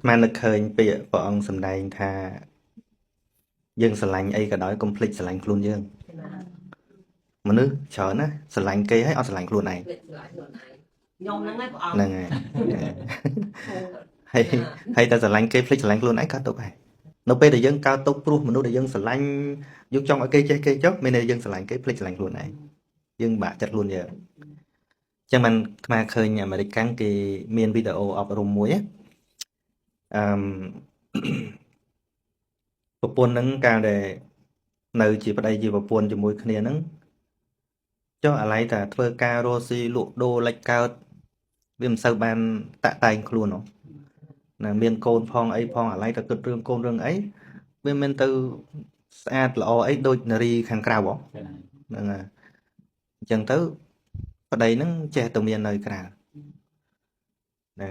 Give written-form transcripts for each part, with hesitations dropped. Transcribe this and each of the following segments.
អានឹកឃើញពាក្យព្រះអង្គសម្ដែងថាយើងស្រឡាញ់អីក៏ដោយកុំភ្លេចស្រឡាញ់ខ្លួនយើងមនុស្សច្រើនណាស្រឡាញ់គេហើយអត់ស្រឡាញ់ខ្លួនឯង ខ្ញុំហ្នឹងឯងព្រះអង្គ ហ្នឹងហើយហើយហើយតែស្រឡាញ់គេភ្លេចស្រឡាញ់ខ្លួនឯងកើតទុកហើយនៅពេលដែលយើងកើតទុកព្រោះមនុស្សដែលយើងស្រឡាញ់យើងចង់ឲ្យគេចេះគេចុះមានន័យយើងស្រឡាញ់គេភ្លេចស្រឡាញ់ខ្លួនឯងយើងបាក់ចិត្តខ្លួនយើងចឹងបានអាត្មាឃើញអាមេរិកកាំងគេមានវីដេអូអប់រំមួយអឺប្រពន្ធហ្នឹងកាលដែលនៅជាប្តីជាប្រពន្ធជាមួយគ្នាហ្នឹងចុះអាឡ័យតែធ្វើការរស់ស៊ីលក់ដូរលិចកើតវាមិនសូវបានតាក់តែងខ្លួនហ៎ណាមានកូនផងអីផងអាឡ័យតែគិតរឿងកូនរឿងអីវាមិនទៅស្អាតល្អអីដូចនារីខាងក្រៅហ៎ហ្នឹងហើយអញ្ចឹងទៅប្តីហ្នឹងចេះតែមាននៅក្រៅណា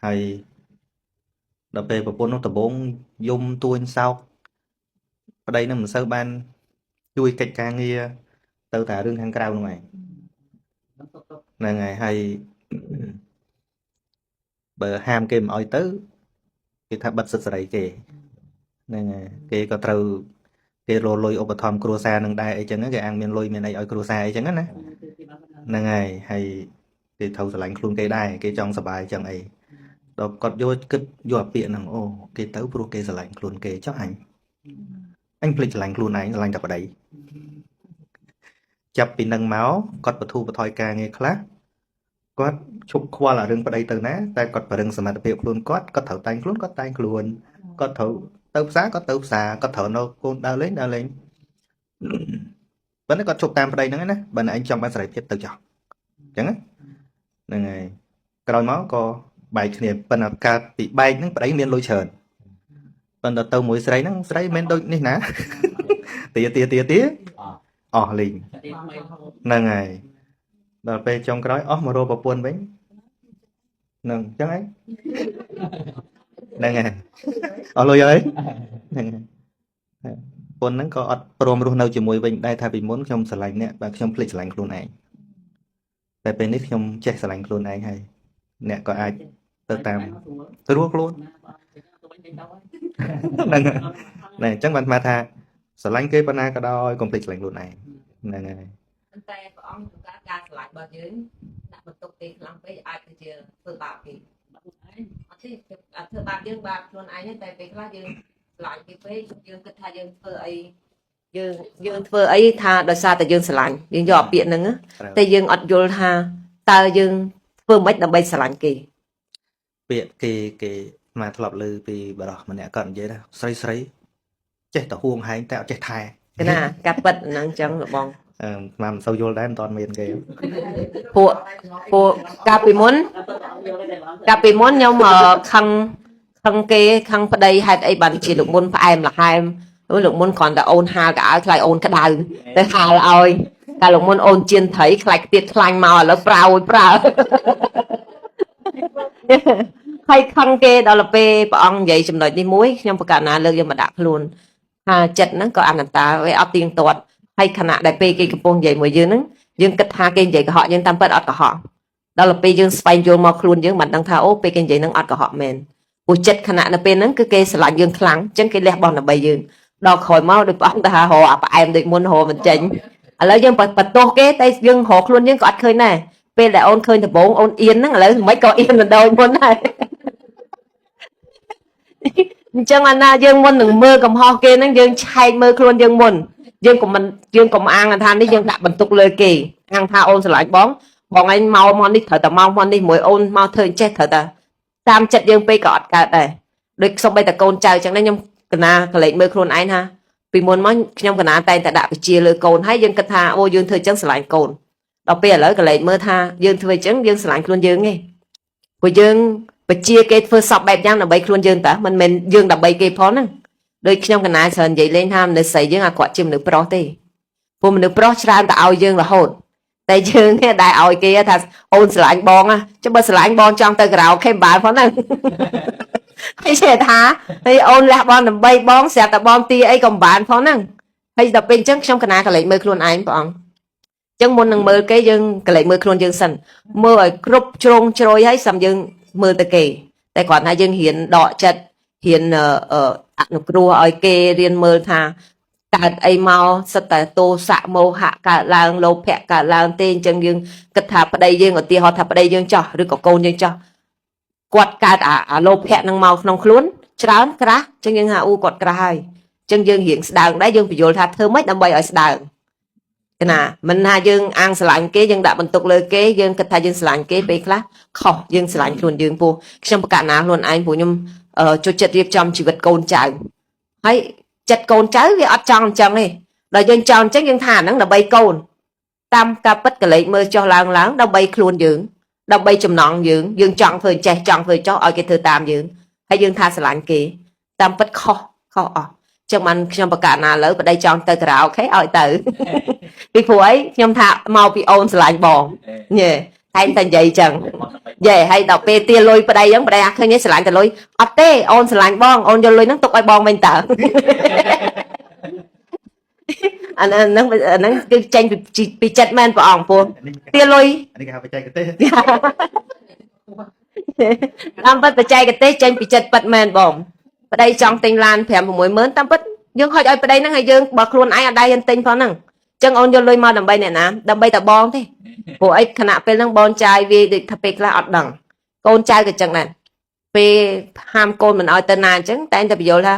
ហើយដល់ពេលប្រពន្ធនោះដំបងយំទួញសោកប្តីហ្នឹងមិនសូវបានជួយកិច្ចការងារទៅតែរឿងខាងក្រៅនោះឯងហ្នឹងហើយហើយបើហាមគេមិនអោយទៅគេថាបិទសិទ្ធិសេរីគេហ្នឹងហើយគេក៏ត្រូវគេរលុយឧបត្ថម្ភគ្រួសារនឹងដែរអីចឹងគេអាងមានលុយមានអីឲ្យគ្រួសារអីចឹងណាហ្នឹងហើយហើយគេត្រូវស្រឡាញ់ខ្លួនគេដែរគេចង់សប្បាយចឹងអីដល់គាត់យកគិតយកអាពាក្យហ្នឹងអូគេទៅព្រោះគេស្រឡាញ់ខ្លួនគេចុះអញភ្លេចស្រឡាញ់ខ្លួនឯងស្រឡាញ់តែប្តីចាប់ពីនឹងមកគាត់បធូរបថយការងារខ្លះគាត់ឈប់ខ្វល់អារឿងប្តីទៅណាតែគាត់បរិងសមត្ថភាពខ្លួនគាត់គាត់ត្រូវតែងខ្លួនគាត់តែងខ្លួនគាត់ត្រូវទៅផ្សារគាត់ទៅផ្សារគាត់ត្រូវនៅកូនដើរលេងដើរលេងប៉ុន្តែគាត់ឈប់តាមប្តីហ្នឹងណាបើឯងចង់បានសេរីភាពទៅចោះអញ្ចឹងហ្នឹងហើយក្រោយមកក៏បែកគ្នាប៉ុន្តែការពីបែកហ្នឹងប្តីមានលុយច្រើនប៉ុន្តែទៅមួយស្រីហ្នឹងស្រីមិនដូចនេះណាទាទាទាទាអស់លីងហ្នឹងហើយដល់ពេលចុងក្រោយអស់មករកប្រពន្ធវិញហ្នឹងអញ្ចឹងឯងហ្នឹងហើយអស់លុយហើយហ្នឹងហើយប្រពន្ធហ្នឹងក៏អត់ព្រមរស់នៅជាមួយវិញដែរថាពីមុនខ្ញុំស្រឡាញ់អ្នកបាទខ្ញុំភ្លេចស្រឡាញ់ខ្លួនឯងតែពេលនេះខ្ញុំចេះស្រឡាញ់ខ្លួនឯងហើយអ្នកក៏អាចទៅតាមស្រួលខ្លួនហ្នឹងហើយអញ្ចឹងបានមកថាស្រឡាញ់គេប៉ុណ្ណាក៏ដោយកុំភ្លេចស្រឡាញ់ខ្លួនឯងហ្នឹងហើយ តែព្រះអង្គជួនកាលការស្រឡាញ់របស់យើងដាក់បន្ទុកគេខ្លាំងពេកអាចទៅជាធ្វើបាបគេអត់ទេធ្វើបាបយើងបាបខ្លួនឯងតែពេលខ្លះយើងស្រឡាញ់គេពេកយើងគិតថាយើងធ្វើអីយើងធ្វើអីថាដោយសារតែយើងស្រឡាញ់យើងយកពាក្យហ្នឹងតែយើងអត់យល់ថាតើយើងធ្វើម៉េចដើម្បីស្រឡាញ់គេ ពាក្យគេគេមកធ្លាប់ឮពីបរោះម្នាក់គាត់និយាយថាស្រីស្រីចេះតែហួងហែងតែអត់ចេះថែ ណាការពិតហ្នឹងចឹងបង អឺមកមិនសូវយល់ដែរមិនតាន់មានគេ ពួកពួកកាលពីមុនខ្ញុំខឹងខឹងគេខឹងប្តីហេតុអីបានជាលោកមុនផ្អែមល្ហែមលោកមុនគ្រាន់តែអូនហាលកៅខ្លាចអូនក្តៅទៅហាលឲ្យតែលោកមុនអូនជៀនត្រីខ្លាចទៀតខ្លាញ់មកឥឡូវប្រើប្រើហើយខឹងគេដល់ពេលព្រះអង្គនិយាយចំណុចនេះមួយខ្ញុំប្រកាសណាលើកយកមកដាក់ខ្លួនថាចិត្តហ្នឹងក៏អនត្តាវាអត់ទៀងទាត់ហើយខណៈដែលពេលគេកំពុងនិយាយមួយយើងហ្នឹងយើងគិតថាគេនិយាយកុហកយើងតាមពិតអត់កុហកដល់ពេលយើងស្វែងយល់មកខ្លួនយើងមិនដឹងថាអូពេលគេនិយាយហ្នឹងអត់កុហកមែនព្រោះចិត្តខណៈនៅពេលហ្នឹងគឺគេស្រឡាញ់យើងខ្លាំងអញ្ចឹងគេលះបង់ដើម្បីយើងដល់ក្រោយមកដូចព្រះអង្គថារកអាផ្អែមដូចមុនរកមិនចេញឥឡូវយើងបន្ទោសគេតែយើងរកខ្លួនយើងក៏អត់ឃើញដែរពេលដែលអូនឃើញដំបងអូនអៀនហ្នឹងឥឡូវមិនក៏អៀនមិនដូចមុនដែរអញ្ចឹងអាណាយើងមុននឹងមើលកំហុសគេហ្នឹងយើងឆែកមើលខ្លួនយើងមុនយើងកុំមិនយើងកុំអាងថានេះយើងដាក់បន្ទុកលើគេអាងថាអូនស្រឡាញ់បងបងឯងមកមកនេះត្រូវតែមកមកនេះមួយអូនមកធ្វើអញ្ចេះត្រូវតែតាមចិត្តយើងពេកក៏អត់កើតដែរដូចសំបីតែកូនចៅអញ្ចឹងដែរខ្ញុំកណាកលេចមើលខ្លួនឯងថាពីមុនមកខ្ញុំកណាតែងតែដាក់វិជាលើកូនហើយយើងគិតថាអូយើងធ្វើអញ្ចឹងស្រឡាញ់កូនដល់ពេលឥឡូវកលេចមើលថាយើងធ្វើអញ្ចឹងយើងស្រឡាញ់ខ្លួនយើងឯងព្រោះយើងបជាគេធ្វើសពបែបយ៉ាងដើម្បីខ្លួនយើងតើមិនមែនយើងដើម្បីគេផងហ្នឹងដូចខ្ញុំកណាច្រើននិយាយលេងថាមនុស្សស្រីយើងអាក្រក់ជាមនុស្សប្រុសទេព្រោះមនុស្សប្រុសច្រើនតែឲ្យយើងរហូតតែយើងនេះដែលឲ្យគេថាអូនស្រឡាញ់បងចុះបើស្រឡាញ់បងចង់ទៅការ៉ាអូខេមិនបានផងហ្នឹងហើយចេះថាហើយអូនលះបង់ដើម្បីបងស្រាប់តែបងទីអីក៏មិនបានផងហ្នឹងហើយដល់ពេលអញ្ចឹងខ្ញុំកណាកលេចមើលខ្លួនឯងព្រះអង្គអញ្ចឹងមុននឹងមើលគេយើងកលេចមើលខ្លួនយើងសិនមើលឲ្យគ្រប់ជ្រុងជ្រោយហើយសិមយើងមើលទៅគេ តែគ្រាន់តែយើងរៀនដកចិត្តរៀនអនុគ្រោះឲ្យគេរៀនមើលថាកើតអីមកសិតតែទោសៈមោហៈកើតឡើងលោភៈកើតឡើងទេអញ្ចឹងយើងគិតថាប្តីយើងឧទាហរណ៍ថាប្តីយើងចោះឬក៏កូនយើងចោះគាត់កើតអាលោភៈនឹងមកក្នុងខ្លួនច្រើនក្រាស់អញ្ចឹងយើងថាអូគាត់ក្រាស់ហើយអញ្ចឹងយើងរៀងស្ដើងដែរយើងបញ្យល់ថាធ្វើម៉េចដើម្បីឲ្យស្ដើងណាមិនថាយើងអាងស្រឡាញ់គេយើងដាក់បន្ទុកលើគេយើងគិតថាយើងស្រឡាញ់គេពេលខ្លះខុសយើងស្រឡាញ់ខ្លួនយើងពោះខ្ញុំប្រកាសណាខ្លួនឯងព្រោះខ្ញុំចូលចិត្តរៀបចំជីវិតកូនចៅហើយចិត្តកូនចៅវាអត់ចង់អញ្ចឹងទេដល់យើងចង់អញ្ចឹងយើងថាហ្នឹងដើម្បីកូនតាមការពិតកលេចមើលចុះឡើងឡើងដើម្បីខ្លួនយើងដើម្បីចំណងយើងយើងចង់ធ្វើចេះចង់ធ្វើចោះឲ្យគេធ្វើតាមយើងហើយយើងថាស្រឡាញ់គេតាមពិតខុសខុសអស់ចឹងបានខ្ញុំប្រកាសណាលើប្តីចង់ទៅការ៉ាអូខេឲ្យទៅ ពីព្រោះអីខ្ញុំថាមកពីអូនស្រឡាញ់បងញ៉េតែងតែនិយាយចឹងយេហើយដល់ពេលទាលុយប្តីចឹងប្តីអាឃើញឯងស្រឡាញ់តែលុយអត់ទេអូនស្រឡាញ់បងអូនយកលុយហ្នឹងទុកឲ្យបងវិញតើ អាហ្នឹងអាហ្នឹងគឺចេញពីចិត្តមែនព្រះអង្គពោះទាលុយ នេះគេហៅបច្ចេកទេស តាមពិតបច្ចេកទេសចេញពីចិត្តពិតមែនបងប្តីចង់ទិញឡាន5 6ម៉ឺនតាមពិតយើងហុចឲ្យប្តីហ្នឹងហើយយើងបើខ្លួនឯងអត់ដែរហ៊ានទិញផងហ្នឹងចឹងអូនយកលុយមកដើម្បីអ្នកណាដើម្បីតែបងទេព្រោះអីខណៈពេលហ្នឹងបងចាយវាដូចថាពេលខ្លះអត់ដឹងកូនចៅក៏ចឹងដែរពេលហាមកូនមិនឲ្យទៅណាអញ្ចឹងតែងតែបញ្យល់ថា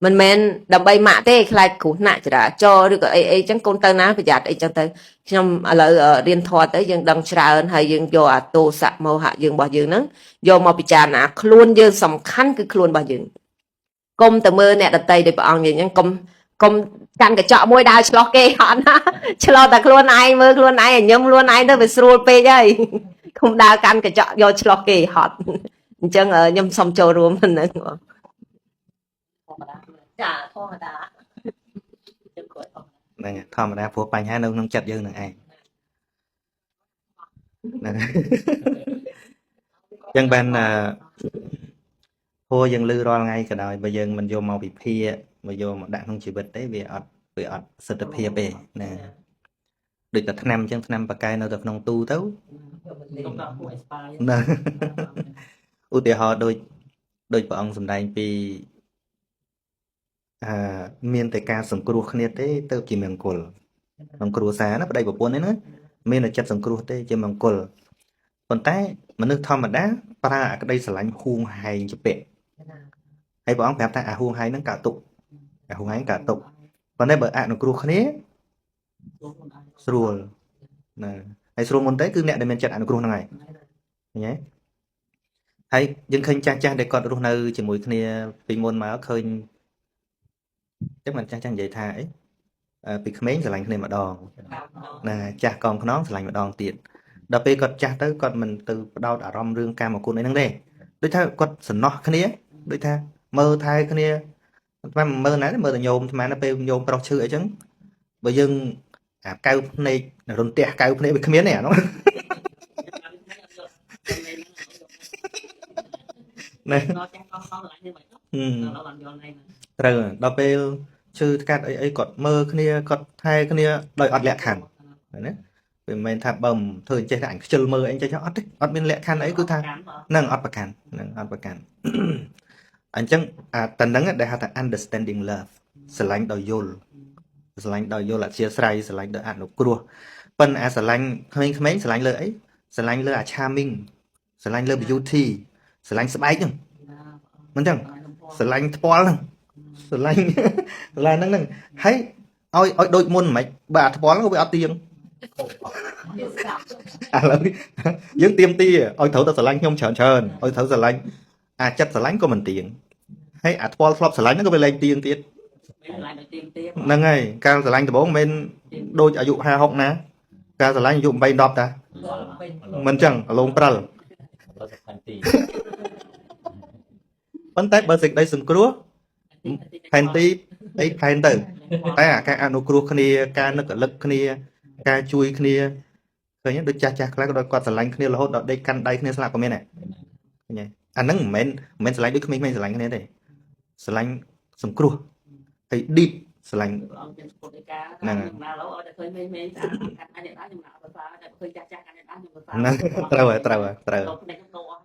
មិនមែនដើម្បីម៉ាក់ទេខ្លាចគ្រោះថ្នាក់ចរាចរណ៍ឬក៏អីអីចឹងកូនទៅណាប្រយ័ត្នអីចឹងទៅខ្ញុំឥឡូវរៀនធម៌ទៅយើងដឹងច្រើនហើយយើងយកអាទោសៈមោហៈយើងរបស់យើងហ្នឹងយកមកពិចារណាខ្លួនយើងសំខាន់គឺខ្លួនរបស់យើងកុំទៅមើលអ្នកដតីដោយព្រះអង្គយើងអញ្ចឹងកុំកុំកាន់កញ្ចក់មួយដើរឆ្លោះគេអត់ណាឆ្លោះតែខ្លួនឯងមើលខ្លួនឯងញឹមខ្លួនឯងទៅវាស្រួលពេកហើយកុំដើរកាន់កញ្ចក់យកឆ្លោះគេហត់អញ្ចឹងខ្ញុំសូមចូលរួមហ្នឹង ធម្មតាចាធម្មតាចឹងគាត់ ហ្នឹងធម្មតាព្រោះបញ្ហានៅក្នុងចិត្តយើងនឹងឯងហ្នឹងចឹងបានអឺព្រោះយើងលឺរាល់ថ្ងៃក៏ដោយបើយើងមិនយកមកវិភាគមកយកមកដាក់ក្នុងជីវិតទេវាអត់វាអត់ប្រសិទ្ធភាពទេណាដូចតែថ្នាំចឹងថ្នាំបកែនៅតែក្នុងទូទៅ កុំដល់ពួក expire ណាឧទាហរណ៍ដូចដូចព្រះអង្គសម្ដែងពីអឺមានតែការសង្គ្រោះគ្នាទេទៅជាមង្គលក្នុងគ្រួសារណាប្តីប្រពន្ធនេះណាមានតែចិត្តសង្គ្រោះទេជាមង្គលប៉ុន្តែមនុស្សធម្មតាប្រើអាក្តីស្រឡាញ់ហួងហែងជាពាក់ហើយព្រះអង្គប្រាប់ថាអាហួងហែងហ្នឹងកើតទុកអាហួងហែងកើតទុកប៉ុន្តែបើអនុគ្រោះគ្នាស្រួលណាហើយស្រួលមុនទេគឺអ្នកដែលមានចិត្តអនុគ្រោះហ្នឹងហើយឃើញទេហើយយើងឃើញចាស់ចាស់ដែលគាត់រស់នៅជាមួយគ្នាពីមុនមកឃើញចឹងមិនចាស់ចាស់និយាយថាអីពីក្មេងស្រឡាញ់គ្នាម្ដងណាចាស់កងខ្នងស្រឡាញ់ម្ដងទៀតដល់ពេលគាត់ចាស់ទៅគាត់មិនទៅផ្ដោតអារម្មណ៍រឿងកាមគុណអីហ្នឹងទេដូចថាគាត់សំណោះគ្នាដូចថាមើលថែគ្នាអាត្មាមិនមើលណាមើលតែញោមអាត្មាណាពេលញោមប្រុសឈឺអីចឹងបើយើងអាកៅភ្នែករន្ទះកៅភ្នែកវាគ្មានទេអានោះណា ដល់ចាស់កោសលឡាញនេះមិនដល់បានយល់ណៃ ត្រូវដល់ពេលឈឺថ្កាត់អីអីគាត់មើលគ្នាគាត់ថែគ្នាដោយអត់លក្ខខណ្ឌណាវាមិនមែនថាបើមិនធ្វើអញ្ចេះតែអញខ្ជិលមើលអីចេះអត់ទេអត់មានលក្ខខណ្ឌអីគឺថានឹងអត់ប្រកាន់នឹងអត់ប្រកាន់អញ្ចឹងអាតនឹងដែលហៅថា understanding love ស្រឡាញ់ដោយយល់ស្រឡាញ់ដោយយល់អធិស្ឋានស្រឡាញ់ដោយអនុគ្រោះប៉ុន្តែអាស្រឡាញ់ក្មេងៗស្រឡាញ់លើអីស្រឡាញ់លើអា charming ស្រឡាញ់លើ beauty ស្រឡាញ់ស្បែកហ្នឹងមិនចឹងស្រឡាញ់ថ្ពាល់ហ្នឹងស្រឡាញ់ស្រឡាញ់ហ្នឹងហ្នឹងហើយឲ្យឲ្យដូចមុនមិនបើអាថ្ពាល់ហ្នឹងវាអត់ទៀងឥឡូវយើងទៀមទីឲ្យត្រូវតែស្រឡាញ់ខ្ញុំច្រើនច្រើនឲ្យត្រូវស្រឡាញ់អាចិត្តស្រឡាញ់ក៏មិនទៀងហើយអាថ្ពាល់ធ្លាប់ស្រឡាញ់ហ្នឹងក៏វាលែងទៀងទៀតហ្នឹងហើយកាលស្រឡាញ់ដំបូងមិនដូចអាយុ50 60ណាកាលស្រឡាញ់អាយុ8 10តាមិនចឹងអលងព្រិលប៉ុន្តែបើសេចក្តីសង្គ្រោះផែនទីអីផែនទៅតែអាការអនុគ្រោះគ្នាការនឹករលឹកគ្នាការជួយគ្នាឃើញដូចចាស់ចាស់ខ្លះក៏គាត់ស្រឡាញ់គ្នារហូតដល់ដេកកាន់ដៃគ្នាស្លាប់ក៏មានដែរឃើញទេអាហ្នឹងមិនមែនមិនមែនស្រឡាញ់ដូចក្មេងៗស្រឡាញ់គ្នាទេស្រឡាញ់សង្គ្រោះហើយ deep ស្រឡាញ់ អង្គមានពុទ្ធដីកាខ្ញុំណាឡូវឲ្យតែឃើញមេមេស្អាតកាន់អញដែរខ្ញុំណាអត់ប្រសើរតែឃើញចាស់ចាស់កាន់ដែរខ្ញុំប្រសើរ ហ្នឹងត្រូវហើយត្រូវហើយត្រូវ ដល់ភ្នែកខ្ញុំដោអស់